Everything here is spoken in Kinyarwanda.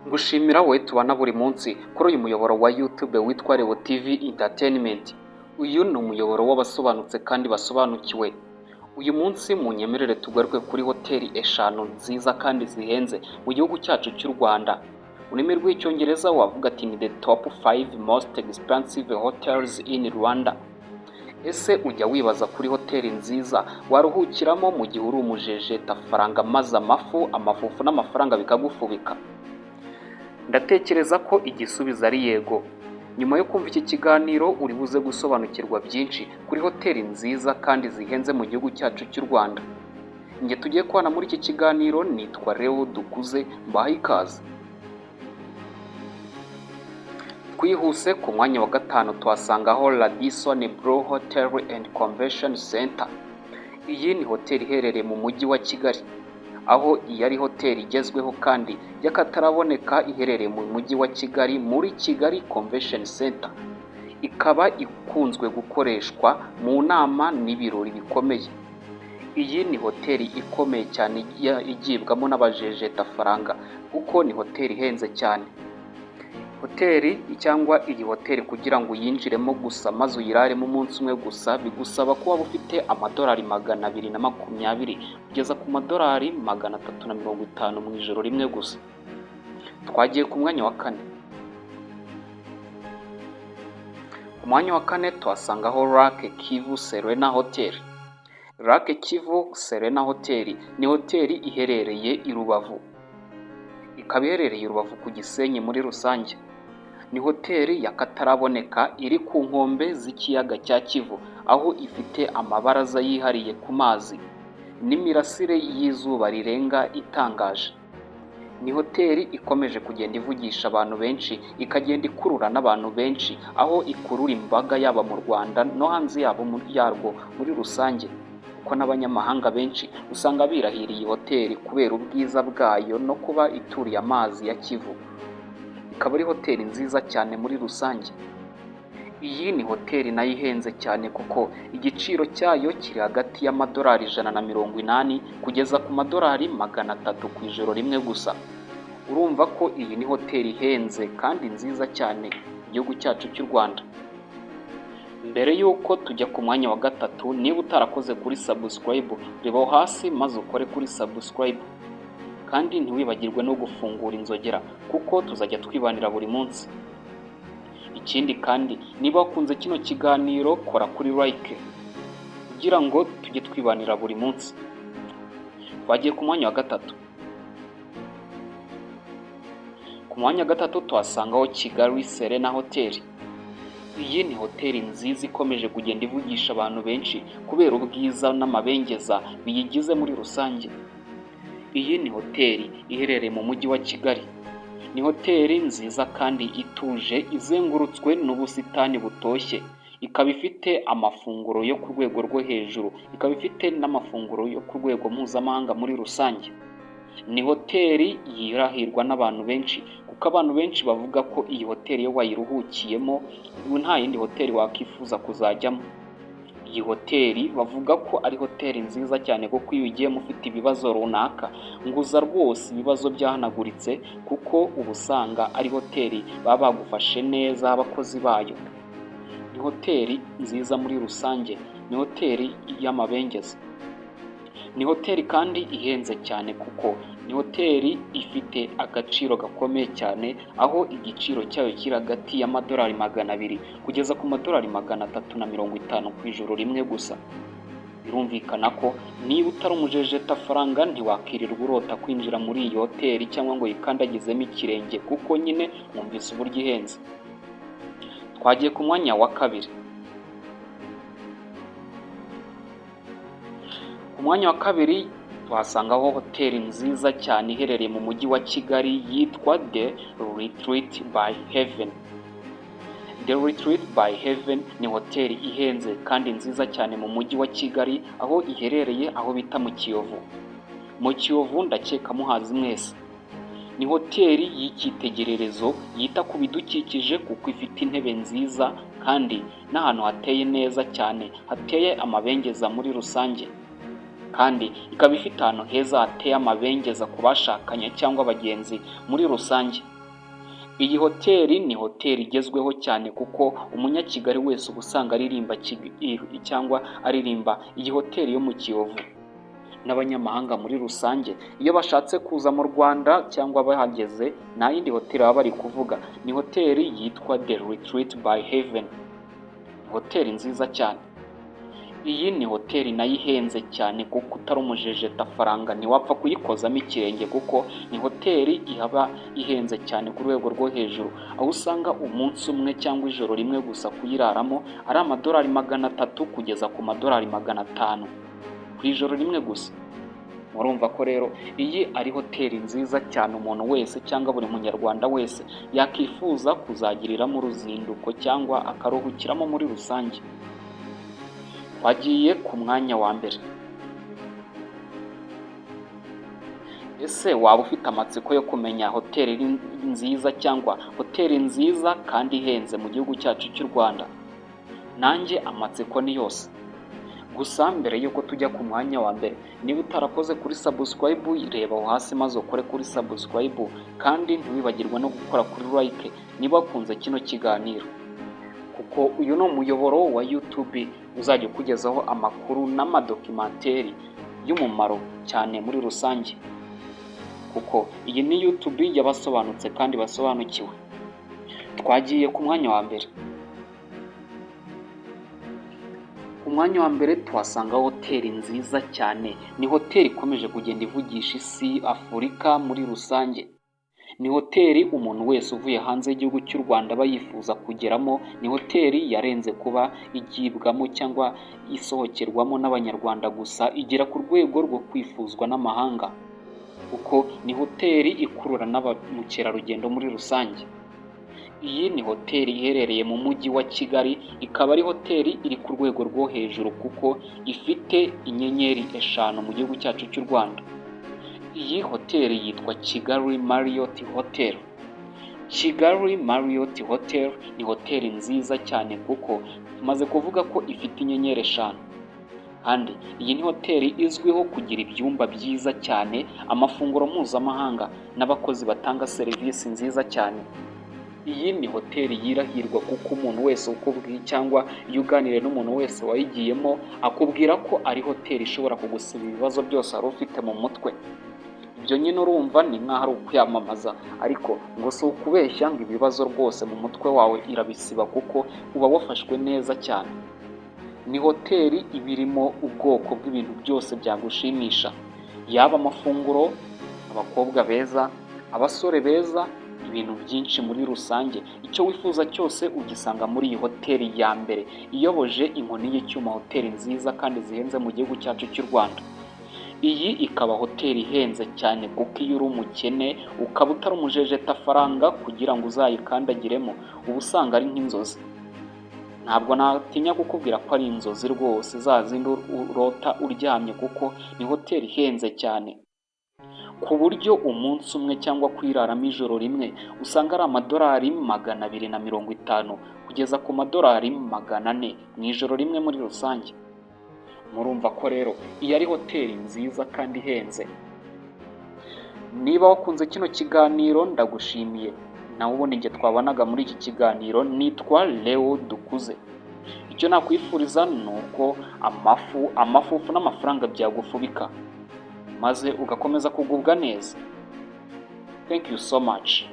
Ngushimira wowe tubana buri munsi kuri uyu muyoboro wa YouTube witwa Leo TV Entertainment. Uyu ni umuyoboro w'abasobanutse kandi basobanukiwe. Uyu munsi munyemerere tugaruke kuri hoteli eshanu nziza kandi zihenze mu gihugu cyacu cy'u Rwanda. Mu rurimi rw'Icyongereza wavuga ati ni the top 5 most expensive hotels in Rwanda. Ese ujya wibaza kuri hoteli nziza waruhukiramo mu gihe uri umujejetafaranga, maze amafu, amafufu n'amafaranga bikagufubika? Ndatekereza ko igisubizo ari yego. Nyuma yo kumva iki kiganiro, uri buze gusobanukirwa byinshi kuri hoteli nziza kandi zihenze mu gihugu cyacu cy'u Rwanda. Njye tugiye kubana muri iki kiganiro nitwa Leo Dukuze, mbahaye ikaze. Twihuse, ku mwanya wa gatanu tuhasangaho Radisson Blu Hotel and Convention Center. Iyi ni hoteli iherereye mu mujyi wa Kigali, aho iyi ari hoteli igezweho kandi y'akataraboneka, iherereye mu mujyi wa Kigali muri Kigali Convention Center, ikaba ikunzwe gukoreshwa mu nama n'ibirori bikomeye. Iyi ni hoteli ikomeye cyane igibwamo n'abajejetafaranga, kuko ni hoteli ihenze cyane. Hoteli cyangwa iyi hoteli, kugira ngo uyinjiremo gusa maze uyiraremo umunsi umwe gusa, bigusaba kuba ufite amadolari 220 kugeza ku madolari 350 mu ijoro rimwe gusa. Twagiye ku mwanya wa kane. Ku mwanya wa kane tuhasangaho Lake Kivu Serena Hotel. Lake Kivu Serena Hotel ni hoteli iherereye i Rubavu, ikaba iherereye i Rubavu ku Gisenyi muri rusange. Ni hoteli y'akataraboneka iri ku nkombe z'ikiyaga cya Kivu, aho ifite amabaraza yihariye ku mazi n'imirasire y'izuba rirenga itangaje. Ni hoteli ikomeje kugenda ivugisha abantu benshi, ikagenda ikurura n'abantu benshi, aho ikurura imbaga yaba mu Rwanda no hanze yabo yarwo muri rusange, kuko n'abanyamahanga benshi usanga birahiriye iyi hoteli kubera ubwiza bwayo no kuba ituriye amazi ya Kivu. Ikaba ari hoteli nziza cyane muri rusange. Iyi ni hoteli nayo ihenze cyane, kuko igiciro cyayo kiri hagati y'amadolari 180 kugeza ku madolari 300 ku ijoro rimwe gusa. Urumva ko iyi ni hoteli ihenze kandi nziza cyane mu gihugu cyacu cy'u Rwanda. Mbere y'uko tujya ku mwanya wa gatatu, niba utarakoze kuri subscribe, reba aho hasi maze ukore kuri subscribe, kandi ntiwibagirwe no gufungura inzogera, kuko tuzajya twibanira buri munsi. Ikindi kandi, niba wakunze kino kiganiro, kora kuri like kugira ngo tujye twibanira buri munsi. Twagiye ku mwanya wa gatatu. Ku mwanya wa gatatu tuhasangaho Kigali Serena Hotel. Iyi ni hoteli nziza ikomeje kugenda ivugisha abantu benshi kubera ubwiza n'amabengeza biyigize muri rusange. Iyi ni hoteli iherereye mu mujyi wa Kigali. Ni hoteli nziza kandi ituje, izengurutswe n'ubusitani butoshye, ikaba ifite amafunguro yo ku rwego rwo hejuru, ikaba ifite n'amafunguro yo ku rwego mpuzamahanga muri rusange. Ni hoteli yirahirwa n'abantu benshi, kuko abantu benshi bavuga ko iyi hoteli iyo wayiruhukiyemo nta yindi hoteli wakwifuza kuzajyamo. Iyi hoteli bavuga ko ari hoteli nziza cyane, kuko iyo ugiyemo ufite ibibazo runaka, nguza rwose ibibazo byahanaguritse, kuko uba usanga ari hoteli baba bagufashe neza abakozi bayo. Ni hoteli nziza muri rusange, ni hoteli y'amabengeza. Ni hoteli kandi ihenze cyane, kuko ni hoteli ifite agaciro gakomeye cyane, aho igiciro cyayo kiri hagati y'amadolari 200 kugeza ku madolari 350 ku ijoro rimwe gusa. Birumvikana ko niba utari umujejetafaranga, ntiwakirirwa urota kwinjira muri iyi hoteli cyangwa ngo yikandagizemo ikirenge, kuko nyine mwumvise uburyo ihenze. Twagiye ku mwanya wa kabiri. Ku mwanya wa kabiri tuhasangaho hoteli nziza cyane iherereye mu mujyi wa Kigali yitwa The Retreat by Heaven. The Retreat by Heaven ni hoteli ihenze kandi nziza cyane mu mujyi wa Kigali, aho iherereye aho bita mu Kiyovu. Mu Kiyovu ndakeka muhazi mwese. Ni hoteli y'icyitegererezo yita ku bidukikije, kuko ifite intebe nziza kandi n'ahantu hateye neza cyane, hateye amabengeza muri rusange, kandi ikaba ifite ahantu heza hateye amabengeza ku bashakanye cyangwa abagenzi muri rusange. Iyi hoteli ni hoteli igezweho cyane, kuko Umunyakigali wese uba usanga aririmba cyangwa aririmba iyi hoteli yo mu Kiyovu. N'abanyamahanga muri rusange, iyo bashatse kuza mu Rwanda cyangwa bahageze, nta yindi hoteli baba bari kuvuga, ni hoteli yitwa The Retreat by Heaven. Hoteli nziza cyane. Iyi ni hoteli nayo ihenze cyane, kuko utari umujejetafaranga ntiwapfa kuyikozamo ikirenge, kuko ni hoteli ihaba ihenze cyane ku rwego rwo hejuru, aho usanga umunsi umwe cyangwa ijoro rimwe gusa kuyiraramo ari amadolari 300 kugeza ku madolari 500 ku ijoro rimwe gusa. Murumva ko rero iyi ari hoteli nziza cyane, umuntu wese cyangwa buri Munyarwanda wese yakifuza kuzagiriramo uruzinduko cyangwa akaruhukiramo muri rusange. Twagiye ku mwanya wa mbere. Ese waba ufite amatsiko yo kumenya hoteli nziza cyangwa hoteli nziza kandi ihenze mu gihugu cyacu cy'u Rwanda? Nanjye amatsiko ni yose. Gusa mbere y'uko tujya ku mwanya wa mbere, niba utarakoze kuri subscribe, reba aho hasi maze ukore kuri subscribe, kandi ntiwibagirwe no gukora kuri like niba wakunze kino kiganiro, kuko uyu ni umuyoboro wa YouTube uzajya ukugezaho amakuru n'amadokimenteri y'umumaro cyane muri rusange, kuko iyi ni YouTube y'abasobanutse kandi basobanukiwe. Twagiye ku mwanya wa mbere. Ku mwanya wa mbere tuhasanga hoteli nziza cyane. Ni hoteli ikomeje kugenda ivugisha isi, Afurika muri rusange. Ni hoteli umuntu wese uvuye hanze y'igihugu cy'u Rwanda aba yifuza kugeramo. Ni hoteli yarenze kuba igibwamo cyangwa isohokerwamo n'Abanyarwanda gusa, igera ku rwego rwo kwifuzwa n'amahanga, kuko ni hoteli ikurura na ba mukerarugendo muri rusange. Iyi ni hoteli iherereye mu mujyi wa Kigali, ikaba ari hoteli iri ku rwego rwo hejuru kuko ifite inyenyeri 5 mu gihugu cyacu cy'u Rwanda. Iyi hoteli yitwa Kigali Marriott Hotel. Kigali Marriott Hotel ni hoteli nziza cyane, kuko tumaze kuvuga ko ifite inyenyeri 5. Kandi iyi ni hoteli izwiho kugira ibyumba byiza cyane, amafunguro mpuzamahanga n'abakozi batanga serivisi nziza cyane. Iyi ni hoteli yirahirwa, kuko umuntu wese ukubwiye cyangwa iyo uganiriye n'umuntu wese wayigiyemo, akubwira ko ari hoteli ishobora kugusiba ibibazo byose wari ufite mu mutwe. Ibyo nyine urumva ni nk'aho ari ukwiyamamaza, ariko ngo si ukubeshya, ngo ibibazo rwose mu mutwe wawe irabisiba, kuko uba wafashwe neza cyane. Ni hoteli iba irimo ubwoko bw'ibintu byose byagushimisha, yaba amafunguro, abakobwa beza, abasore beza, ibintu byinshi muri rusange. Icyo wifuza cyose ugisanga muri iyi hoteli ya mbere iyoboje inkoni y'icyuma, hoteli nziza kandi zihenze mu gihugu cyacu cy'u Rwanda. Iyi ikaba hoteli ihenze cyane, kuko iyo uri umukene ukaba utari umujejetafaranga, kugira ngo uzayikandagiremo uba usanga ari nk'inzozi. Ntabwo natinya kukubwira ko ari inzozi rwose, za zindi urota uryamye, kuko ni hoteli ihenze cyane, ku buryo umunsi umwe cyangwa kuyiraramo ijoro rimwe usanga ari amadolari 250 kugeza ku madolari 400 mu ijoro rimwe muri rusange. Murumva ko rero iyi ari hoteli nziza kandi ihenze. Niba wakunze kino kiganiro, ndagushimiye. Nawe ubundi njye twabanaga muri iki kiganiro nitwa Leo Dukuze. Icyo nakwifuriza ni uko amafu amafufu n'amafaranga byagufubika, maze ugakomeza kugubwa neza. Thank you so much.